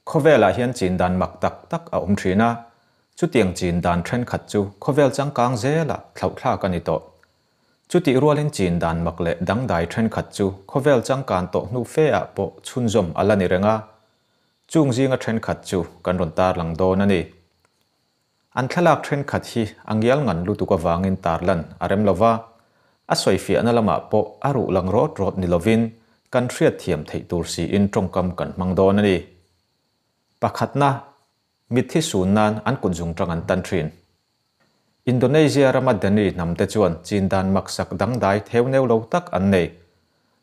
Khawvelah hian chin dan mak tak tak a awm thin a, chutiang chin dan thenkhat chu khawvel changkang zelah thlauhthlak a ni tawh. Chutih rualin chin dan mak leh dangdai thenkhat chu khawvel changkan tawh hnu fe ah pawh chhunzawm a la ni reng a, chung zinga thenkhat chu kan rawn tarlang dawn a ni. An thlalak thenkhat hi a ngial ngan lutuk avangin tarlan a rem lo va, a sawifiahna lamah pawh a ruh lang rawt rawt ni lovin kan hriatthiam theih tur siin tawngkam kan hmang dawn a ni. Pakhatna, mitthi sun nan an kut zungtang an tan thin. Indonesia rama Dani hnamte chuan chin dan maksak dangdai theu neu lo tak an nei.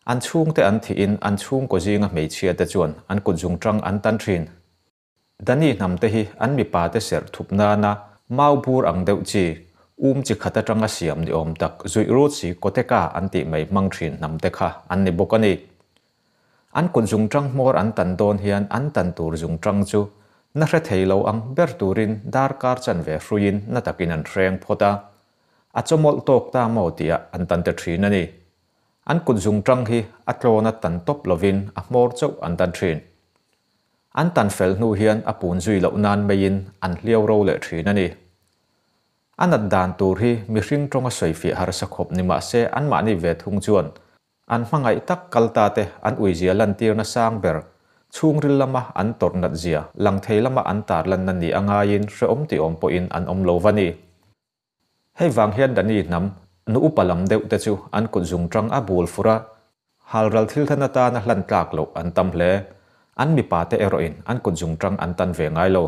An chhungte an thihin an chhungkaw zinga hmeichhiate chuan an kut zungtang an tan thin. Dani hnamte hi an mipate serh thup nana mau bur ang deuh chi, um chi khat atanga siam ni awm tak zuih rut si koteka an tih mai hmang thin hnamte kha an ni bawk a ni. An kut zungtang hmawr an tan dawn hian an tan tur zungtang chu na hre thei lo ang ber turin darkar chanve hruiin na takin an hreng phawt a, a chawmawlh tawk ta maw tihah an tan ta thin a ni. An kut zungtang hi a tlawna tan tawp lovin a hmawr chauh an tan thin. An tan fel hnu hian a pun zui loh nan meiin an hliau ro leh thin a ni. A nat dan tur hi mihring tawnga sawifiah harsa khawp ni mah se anmahni ve thung chuan an hmangaih tak kal ta te an uizia lantirna sang ber chhungril lama an tawrh nat zia lang thei lama an tarlanna ni a ngaiin hrehawm tih awm pawhin an awm lo va ni. Hei vang hian Dani hnam nu upa lam deuh te chu an kut zungtang a bul fur a, halral thil than atana hlan tlak loh an tam hle. An mipa te erawhin an kut zungtang an tan ve ngai lo.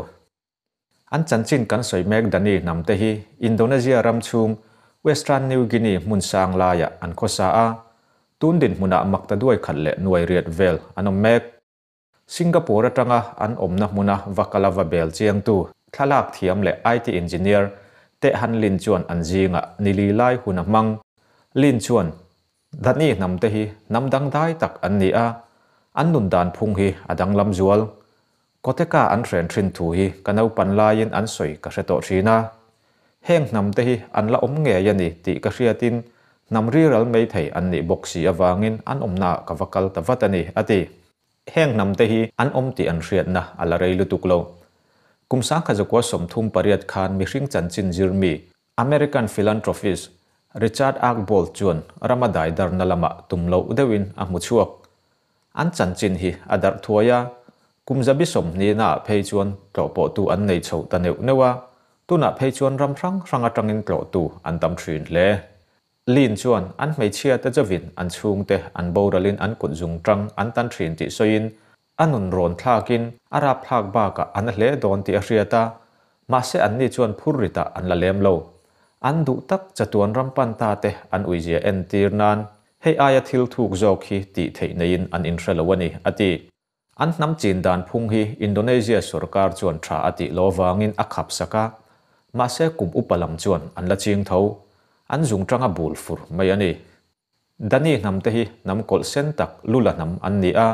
An chanchin kan sawi mek Dani hnam te hi Indonesia ram chhung Western New Guinea hmun sang laiah an khawsa a, tun dinhmunah makta duai khat leh nuai riat vel an awm mek. Singapore atanga an awmna hmuna va kal a va bel chiangtu thlalak thiam leh IT engineer Teh Han Lin chuan an zingah ni li lai hun a hmang. Lin chuan, Dani hnamte hi hnam dangdai tak an ni a, an nun dan phung hi a danglam zual. Koteka an hren thin thu hi ka naupan laiin an sawi ka hre tawh thin a. Heng hnamte hi an la awm ngei a ni tih ka hriatin hnam riral mai thei an nih bawk si avangin an awmnaah ka va kal ta vat a ni, a ti. Heng hnamte hi an awm tih an hriatna a la rei lutuk lo. Kum sangkha zakua 38 khan mihring chanchin zirmi, American philanthropist Richard Archbold chuan rama daidarna lamah tum loh deuhin a hmu chhuak. An chanchin hi a darh thuai a, kum zabi sawmhnihnaah phei chuan tlawhpawhtu an nei chho ta neuh neuh a, tunah phei chuan ram hrang hrang atangin tlawhtu an tam thin hle. Lin chuan an hmeichhia te chauhin an chhungte an boralin an kut zungtang an tan thin tih sawiin a nun rawn thlakin a rapthlak bakah a na hle dawn tih a hriat a, mahse anni chuan phur ritah an la lem lo. An duh tak chatuan ram pan ta te an uizia entir nan hei aia thil thuk zawk hi tih theih neiin an inhre lo a ni, a ti. An hnam chin dan phung hi Indonesia sorkar chuan tha a tih lo avangin a khap sak a, mahse kum upa lam chuan an la ching tho. An zungtang a bul fur mai a ni. Dani hnamte hi hnam kawlh sen tak Lula hnam an ni a,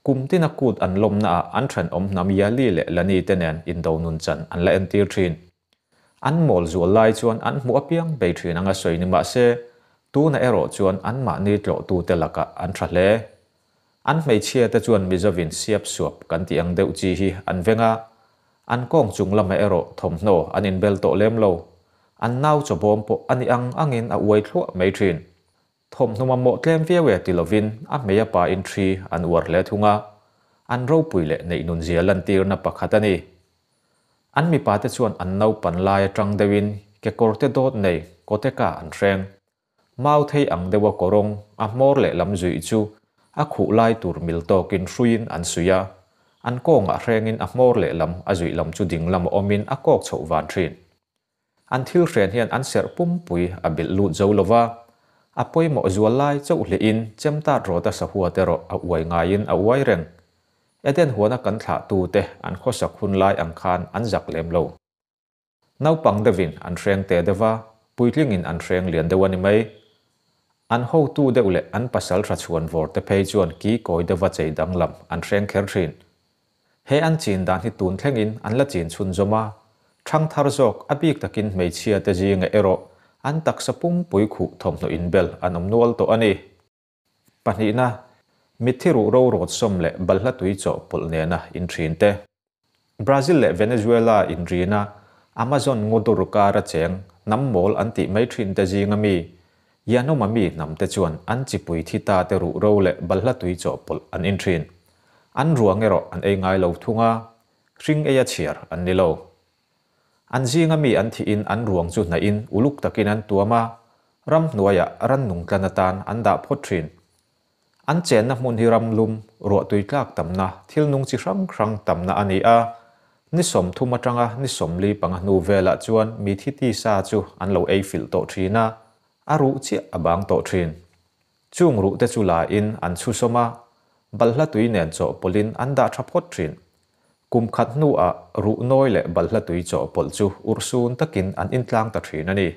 kum tina kut an lawmnaah an thenawm hnam Yali leh Lani te nen indo nun chan an la entir thin. An mawl zual lai chuan an hmuh apiang bei thin anga sawi ni mah se, tunah erawh chuan anmahni tlawhtute lakah an tha hle. An hmeichhia te chuan Mizovin siap suap kan tih ang deuh chi hi an veng a, an kawng chung lamah erawh thawmhnaw an inbel tawh lem lo. An nau chawbawm pawh a nih ang angin a uai thluah mai thin. Thawmhnaw mamawh tlem viau e ti lovin a hmei a pain thi an uar hle thung a, an ropui leh neih nunzia lantirna pakhat a ni. An mipate chuan an naupan lai atang deuhin kekawrte dawt nei kawteka an hreng. Mau thei ang deuha kawrawng a hmawr lehlam zuih chu a khuh lai tur mil tawkin hruiin an suih a, an kawngah hrengin a hmawr lehlam a zuih lam chu dinglam a awmin a kawk chhoh van thin. An thil hren hian an serh pumpui a bilh lut zo lo va, a pawimawh zual lai chauh hlihin chemtat rawta sahuat erawh a uai ngaiin a uai reng. Eden huana kan thlahtute an khawsak hun lai ang khan an zak lem lo. Naupang deuhin an hreng te deuh a, puitlingin an hreng lian deuh a ni mai. An hotu deuh leh an pasal tha chhuan vawr te phei chuan ki kawi deuha chei danglam an hreng kher thin. He an chin dan hi tun thlengin an la chin chhunzawm a, thang thar zawk a bik takin hmeichhia te zinga erawh an taksa pumpui khuh thawmhnaw inbel an awm nual tawh a ni. Pahnihna, mitthi ruh ro rawt sawm leh balhla tui chawhpawlh nena in thin te. Brazil leh Venezuela inrina Amazon ngawdur kara cheng hnam mawl an tih mai thin te zinga mi Yanomami hnam te chuan an chipui thi ta te ruhro leh balhla tui chawhpawlh an in thin. An ruang erawh an ei ngai lo thung a, hring eia chhiar an ni lo. An zinga mi an thihin an ruang chu hnahin uluk takin an tuam a, ramhnuaiah rannung tlan atan an dah phawt thin. An chenna hmun hi ram lum, ruahtui tlak tamna, thil nung chi hrang hrang tamna a ni a. Ni 30 atanga ni 45 hnu velah chuan mi thi tisa chu an lo ei filh tawh thin a, a ruh chiah a bang tawh thin. Chung ruh te chu la in an chhusawm a, balhla tui nen chawhpawlhin an dah tha phawt thin. Kum khat hnuah ruh nawi leh balhla tui chawhpawlh chu urhsun takin an intlang ta thin a ni.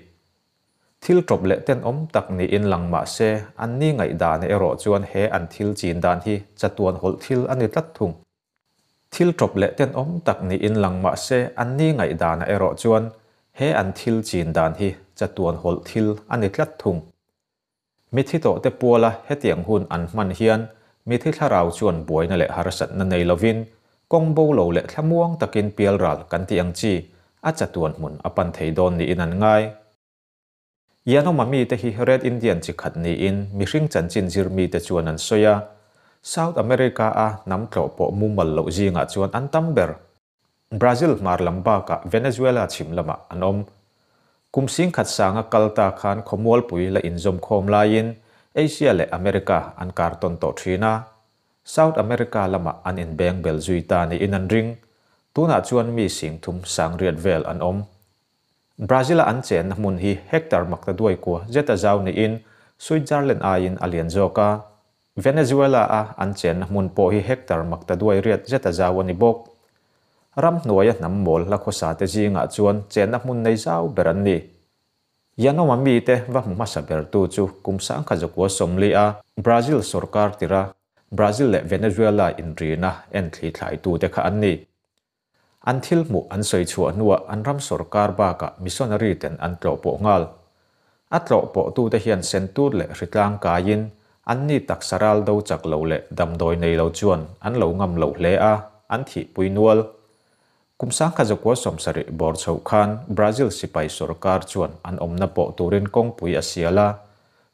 Thil ṭawp leh tenawm tak niin lang mah se, anni ngaihdan erawh chuan he an thil chin dan hi chatuan hawlh thil a ni tlat thung. Thil ṭawp leh tenawm tak niin lang mah se, anni ngaihdanah erawh chuan he an thil chin dan hi chatuan hawlh thil a ni tlat thung. Mithi tawhte puala hetiang hun an hman hian mithi thlarau chuan buaina leh harsatna nei lovin kawng bo lo leh thlamuang takin pialral kan tih ang chi a chatuan hmun a pan thei dawn niin an ngai. Yanomami te hi Red Indian chi khat niin mihring chanchin zir mite chuan an sawi a, South America a hnam tlawh pawh mumal loh zingah chuan an tam ber. Brazil hmar lam bakah Venezuela chhim lamah an awm. Kum 10,000 sanga kal ta khan khawmualpui la inzawmkhawm laiin Asia leh America an kar tawn tawh thin a. South America lamah an inbeng bel zui ta niin an ring. Tunah chuan mi 30,000 riat vel an awm. Brazil-a an chenna hmun hi hectare maktaduai kua zeta zau niin Switzerland aiin a lian zawk a. Venezuela-a an chenna hmun pawh hi hectare maktaduai riat zeta zau a ni bawk. Ram hnuaia hnam mawl hla khawsa te zingah chuan chenna hmun nei zau ber an ni. Yanomami te va hmu hmasa bertu chu kum 1940 a Brazil sorkar tira Brazil leh Venezuela inrina en thli thlaitu te kha an ni. An thil hmuh an sawi chhuah hnuah an ram sorkar bakah missionary ten an tlawh pawh nghal. A tlawh pawh tute hian sentur leh hritlang kaiin an ni taksa ral do chak lo leh damdawi nei lo chuan an lo ngam lo hle a, an thihpui nual. Kum 1970 bawr chhoh khan Brazil sipai sorkar chuan an awmna pawh turin kawngpui a sial a,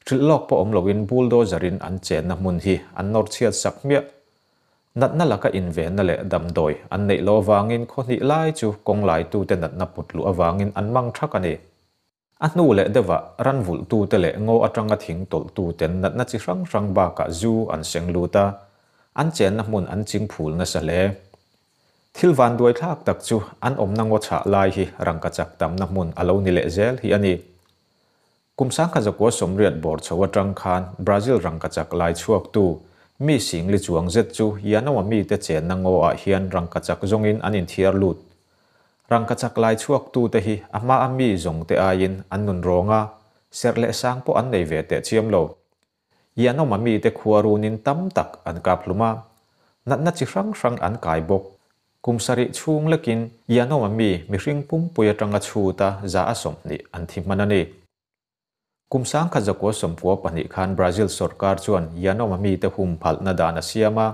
hrilh lawk pawh awm loin bulldozer-in an chenna hmun hi an nawr chhiat sak hmiah. Natna laka invenna leh damdawi an neih loh avangin khaw hnih lai chu kawng laitute natna put luh avangin an mang thak a ni. A hnu leh deuhah ran vulhtute leh ngaw atanga thing tawlhtuten natna chi hrang hrang bakah zu an seng lut a, an chenna hmun an ching phul nasa hle. Thil vanduai thlak tak chu an awmna ngaw chhah lai hi rangkachak tamna hmun a lo ni leh zel hi a ni. Kum 1980 bawr chho atang khan Brazil rangkachak lai chhuaktu mi 40,000 chuang zet chu Yanomami te chenna ngaw ah hian rangkachak zawngin an inthiar lut. Rangkachak lai chhuaktu te hi a hma a mi zawng te aiin an nun rawng a, serh leh sang pawh an nei ve teh chiam lo. Yanomami te khua runin tam tak an kap hlum a, natna chi hrang hrang an kai bawk. Kum 7 chhung lekin Yanomami mihring pumpui atanga chhuta 120 an thi hman a ni. Kum 1992 khan Brazil sorkar chuan Yanomami te hum phalna dan a siam a,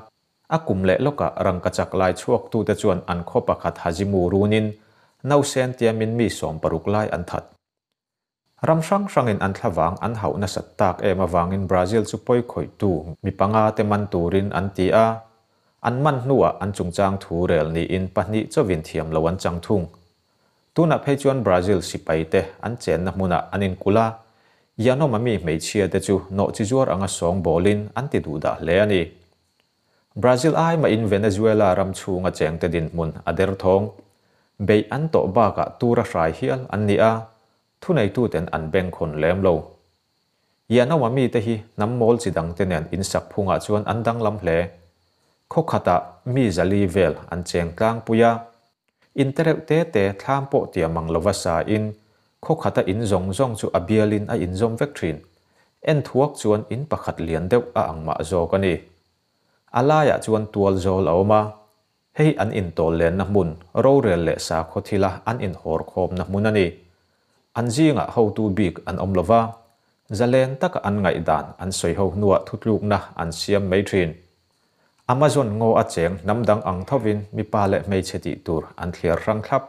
a kum leh lawkah rangkachak lai chhuaktu te chuan an khaw pakhat Hazimu runin nausen tiamin mi 60 lai an that. Ram hrang hrangin an thlavang an hauh nasat tak em awangin Brazil chu pawi khawihtu mi panga te man turin an ti a, an man hnuah an chungchang thu rel niin pahnih chawin thiam lo an chang thung. Tunah phei chuan Brazil sipai te an chenna hmunah an inkul a, Yanomami hmeichhia te chu nawh chi zuar anga sawng bawlin an ti duh dah hle a ni. Brazil ai mahin Venezuela ram chhunga chengte dinhmun a der thawng. Beih an tawh bakah tura hrai hial an ni a, thuneituten an beng khawn lem lo. Yanomami te hi hnam mawl chi dang te nen insak phungah chuan an danglam hle. Khaw khatah mi 400 vel an cheng tlangpui a, in te reuh te te thlam pawh tiamang lova sa in khaw khata in zawng zawng chu a bialin a inzawm vek thin. En thuak chuan in pakhat lian deuh a ang mah zawk a ni. A laiah chuan tual zawl a awm a, hei an intawl lenna hmun rorel leh sakhaw thila an inhawr khawmna hmun a ni. An zingah hotu bik an awm lova, zalen taka an ngaihdan an sawi ho hnuah thutlukna an siam mai thin. Amazon ngaw a cheng hnam dang ang thovin mipa leh hmeichhe tih tur an thliar hrang thlap.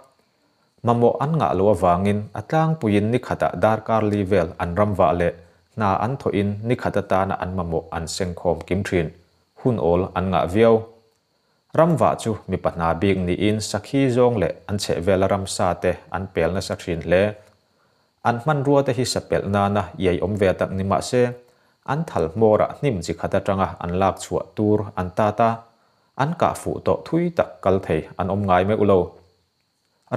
Mamawh an ngah loh avangin a tlangpuiin ni khatah darkar li vel an ram vah leh hna an thawhin ni khat atana an mamawh an sengkhawm kim thin. Hun awl an ngah viau. Ram vah chu mipa hna bik niin sakhi zawng leh an chhehvela ramsa te an pel nasa thin hle. An hmanrua te hi sa pelh nana iai awm ve tak ni mah se, an thal hmawrah hnim chi khat atanga an lak chhuah tur an tat a, an kah fuh tawh thui tak kal thei an awm ngai meuh lo.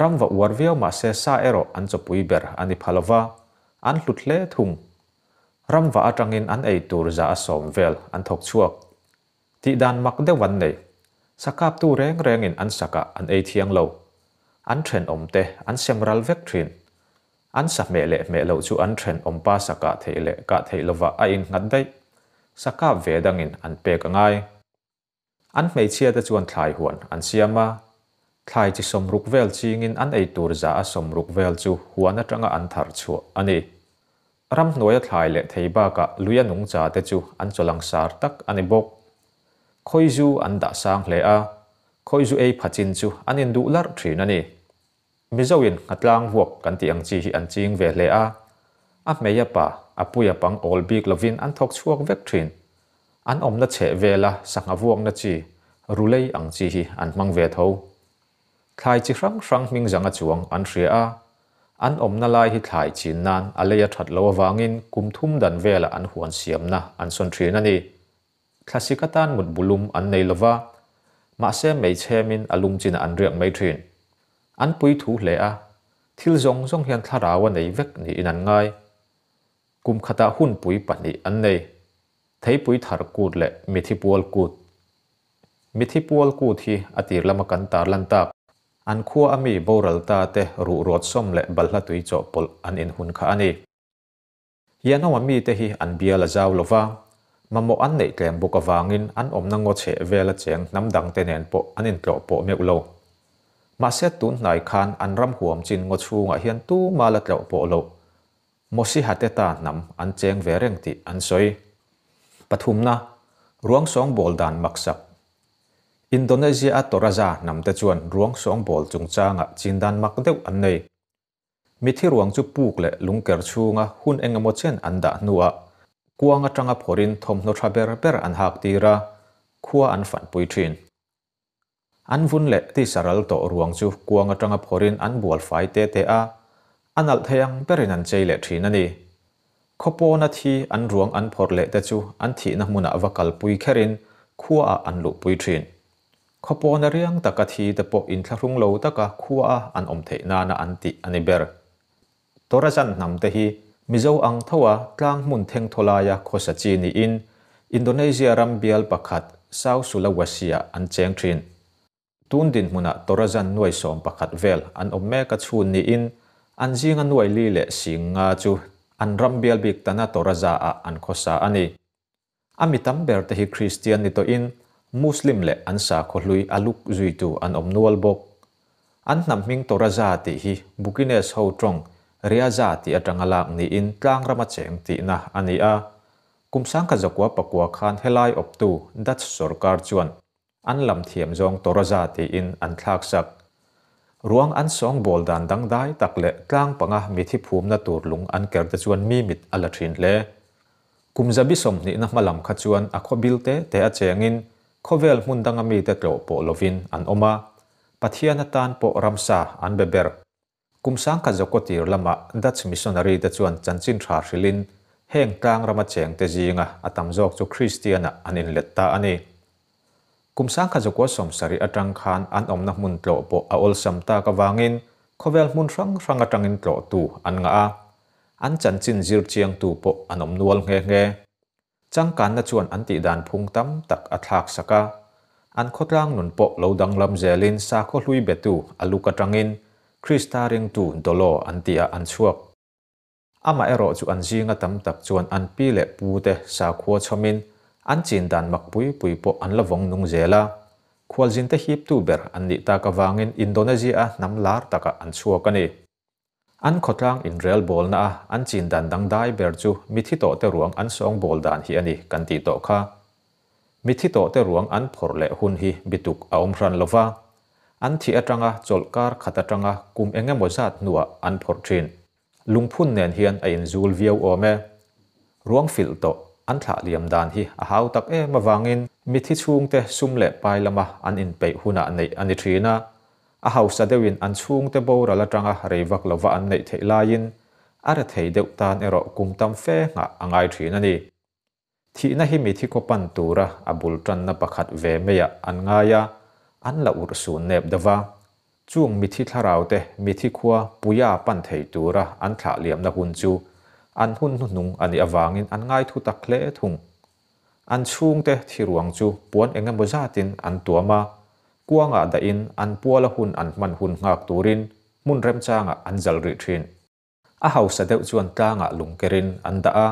Ram va uar viau mah se sa erawh an chawpui ber a ni pha lova, an hlut hle thung. Ram va atangin an ei tur za a sawm vel an thawk chhuak. Tih dan mak deuh an nei. Sa kaptu reng rengin an sakah an ei thiang lo. An thenawmte an sem ral vek thin. An sa hmeh leh hmeh loh chu an thenawmpa sa kah theih leh kah theih lovah a innghat daih. Sa kap ve dangin an pek a ngai. An hmeichhiate chuan thlai huan an siam a. Thlai chi sawmruk vel chingin an ei tur za a sawmruk vel chu huan atanga an thar chhuah a ni. Ramhnuaia thlai leh thei bakah luia nungcha te chu an chaw langsar tak a ni bawk. Khawizu an dah sang hle a, khawizu ei pha chin chu an induh larh thin a ni. Mizoin nghatlang vuak kan tih ang chi hi an ching ve hle a, a hmei a pa, a pui a pang awl bik lovin an thawk chhuak vek thin. An awmna chheh vela sangha vuakna chi, rulei ang chi hi an hmang ve tho. Thlai chi hrang hrang hming zanga chuang an hria a, an awmna lai hi thlai chin nan a lei a that loh avangin kum thum dan vela an huan siamna an sawn thin a ni. Thlasik atan mut bulum an nei lova, mahse meichhemin a lum chinah an riak mai thin. An pui thu hle a, thil zawng zawng hian thlarau a nei vek niin an ngai. Kum khatah hunpui pahnih an nei, Theipui thar kut leh Mithi pual kut. Mithi pual kut hi a tir lama kan tarlan tak, an khua a mi boral ta te ruhrawt sawm leh balhla tui chawhpawlh an inhun kha a ni. Hianawma mite hi an bial a zau lova, mamawh an neih tlem bawk avangin an awmna ngaw chheh vela cheng hnam dangte nen pawh an intlawh pawh meuh lo. Mahse tun hnai khan an ram huam chin ngaw chhungah hian tuma la tlawh pawh loh. Mosihateta hnam an cheng ve reng tih an sawi. Pathumna, ruang sawngbawl dan maksak. Indonesia-a Toraja hnamte chuan ruang sawngbawl chungchangah chin dan mak deuh an nei. Mithi ruang chu puk leh lungker chhunga hun eng emaw chen an dah hnuah kuang atanga phawrhin thawmhnaw tha ber ber an hak tir a, khua an fanpui thin. An vun leh tisa ral tawh ruang chu kuang atanga phawrhin an bual fai te te a, a nalh thei ang berin an chei leh thin a ni. Khaw pawna thi an ruang an phawrh leh te chu an thihna hmunah va kalpui kherin khuaah an luhpui thin. Khaw pawna riang taka thi te pawh inthlahrung lo taka khuaa an awm theih nana an tih a ni ber. Torajan hnam te hi Mizo ang thoa tlang hmun thengthaw laia khawsa chi niin Indonesia ram bial pakhat South Sulawesi-ah an cheng thin. Tun dinhmunah Torajan nuai 11 vel an awm mek a chhun niin an zinga nuai li leh sing nga chu an ram bial bik Tanah Toraja-ah an khawsa a ni. A mi tam ber te hi Kristian ni tawhin Muslim leh an sakhaw hlui a luk zuitu an awm nual bawk. An hnam hming Toraja tih hi Bukines ho tawng Riaja tih atanga lak niin tlang rama cheng tihna a ni a. Kum 1909 khan helai awptu Dutch sorkar chuan An lam thiam zawng Toraja tiin an thlak sak. Ruang an sawngbawl dan dangdai tak leh tlang panga mithi phumna tur lung an ker te chuan mi mit a la thin hle. Kum zabi 20na hma lam kha chuan a khaw bil te te a chengin khawvel hmun danga mite tlawh pawh lovin an awm a, Pathian atan pawh ramsa an be ber. Kum 1900 tir lama Dutch missionary te chuan chanchin tha hrilhin heng tlang rama cheng te zinga a tam zawk chu Kristian-ah an inlet ta a ni. Kum 1970 atang khan an awmna hmun tlawh pawh a awlsam tak avangin khawvel hmun hrang hrang atangin tlawhtu an ngah a, an chanchin zir chiangtu pawh an awm nual nghe nghe. Changkanna chuan an tihdan phung tam tak a thlak sak a, an khawtlang nun pawh lo danglam zelin sakhaw hlui betu a luk atangin Krista ringtu Dolo an tihah an chhuak. Amaherawh chu an zinga tam tak chuan an pi leh pu te sakhua chhawmin an chin dan mak pui pui pawh an la vawng nung zel a, khualzinte hiptu ber an nih tak avangin Indonesia-a hnam lar takah an chhuak a ni. An khawtlang inrel bawlna a an chin dan dangdai ber chu mithi tawh te ruang an sawng bawl dan hi a ni kan tih tawh kha. Mithi tawhte ruang an phawrh leh hun hi bituk a awm hran lo va, an thih atanga chawlhkar khat atanga kum eng emaw zat hnuah an phawrh thin. Lungphun nen hian a inzul viau awm e. Ruang filh tawh an thlah liam dan hi a hau tak em avangin mithi chhungte sum leh pai lama an inpeih hunah neih a ni thin a. A hausa deuhin an chhungte boral atanga rei vak lova an neih theih laiin a rethei deuh tan erawh kum tam fe nghah a ngai thin a ni. Thihna hi mithi khaw pan tura a bul tanna pakhat ve maiah an ngai a, an la urh sun nep deuh va. Chung mithi thlarau te mithi khua puia pan thei tura an thlah liamna hun chu an hun hnuhnung a nih avangin an ngai thu tak hle thung. An chhungte thiruang chu puan eng emaw zatin an tuam a, kuangah dahin an puala hun an hman hun nghak turin hmun remchangah an zal rih thin. A hausa deuh chuan tlangah lungkerin an dah a,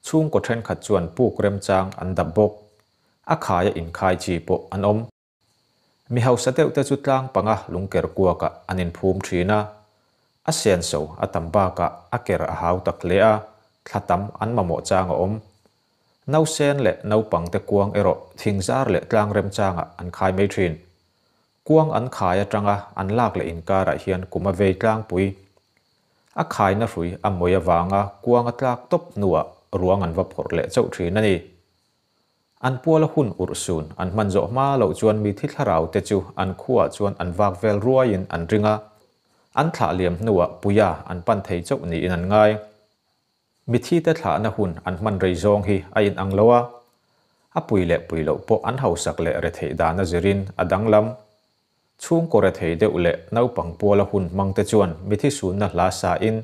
chhungkaw thenkhat chuan puk remchang an dap bawk. A khaia inkhai chi pawh an awm. Mi hausa deuh te chu tlang panga lungker kuakah an inphum thin a, a senso a tam bakah a ker a hau tak hle a, thla tam an mamawh chang a awm. Nausen leh naupang te kuang erawh thingzar leh tlang remchangah an khai mai thin. Kuang an khai atanga an lak leh inkarah hian kum a vei tlangpui. A khaina hrui a mawi avanga kuang a tlak tawp hnuah ruang an va phawrh leh chauh thin a ni. An puala hun urhsun an hman zawh hma loh chuan mithi thlarau te chu an khuaah chuan an vak vel ruaiin an ring a, an thlah liam hnuah puia an pan thei chauh niin an ngai. Mithite thlahna hun an hman rei zawng hi a inang lo a, a pui leh pui loh pawh an hausak leh retheih dan a zirin a danglam. Chhungkaw rethei deuh leh naupang puala hun hmangte chuan mithi sunna hla sain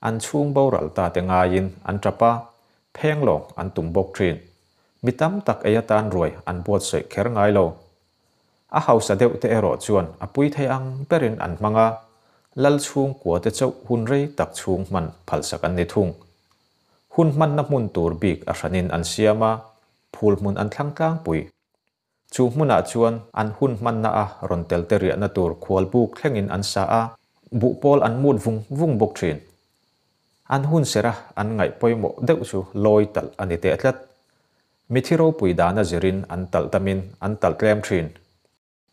an chhung boral ta te ngaiin an tap a, phenglawng an tum bawk thin. Mi tam tak ei atan ruai an buatsaih kher ngai lo. A hausa deuh te erawh chuan a pui thei ang berin an hmang a, lal chhungkua te chauh hun rei tak chhung hman phalsak an ni thung. Hun hmanna hmun tur bik a hranin an siam a, phul hmun an thlang tlangpui. Chu hmunah chuan an hun hmanna a rawn tel te riahna tur khual buk thlengin an sa a, buhpawl an mut vung vung bawk thin. An hun serh a an ngaih pawimawh deuh chu lawi talh a ni teh tlat. Mithi ropui dana zirin an talh tamin an talh tlem thin.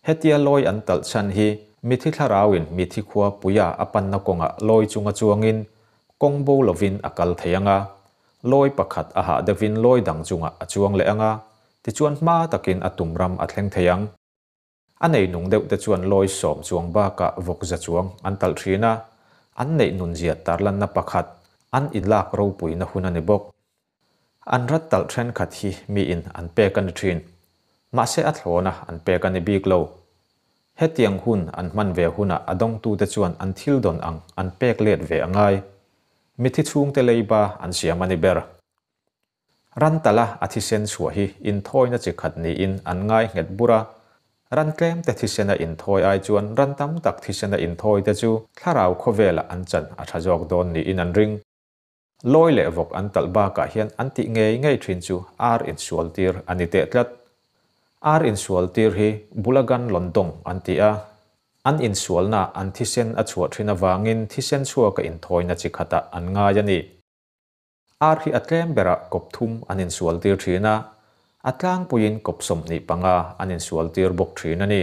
Hetia lawi an talh chhan hi mithi thlarauin mithi khua puia a panna kawngah lawi chunga chuangin kawng bo lovin a kal thei ang a, lawi pakhat a hah deuhin lawi dang chungah a chuang leh ang a, tichuan hma takin a tum ram a thleng thei ang. A nei nung deuh te chuan lawi sawm chuang bakah vawk za chuang an talh thin a, an neih nunzia tarlanna pakhat, an inlak ropuina hun a ni bawk. An rat talh thenkhat hi miin an pek a ni thin. Mahse a thlawna an pek a ni bik lo. Hetiang hun an hman ve hunah a dawngtute chuan an thil dawn ang an pek let ve a ngai. Mithi chhungte leiba an siam a ni ber. Ran tala a thisen chhuah hi inthawina chi khat niin an ngai nghet bur a. Ran tlemte thisena inthawi ai chuan ran tam tak thisena inthawite chu thlarau khawvelah an chan a tha zawk dawn niin an ring. Lawi leh vawk an talh bakah hian an tih ngei ngei thin chu ar insual tir a ni teh tlat. Ar insual tir hi Bulagan Londong an ti a, an insualnaah an thisen a chhuah thin avangin thisen chhuaka inthawina chi khatah an ngai a ni. Ar hi a tlem berah kawp thum an insual tir thin a, a tlangpuiin kawp 25 an insual tir bawk thin a ni.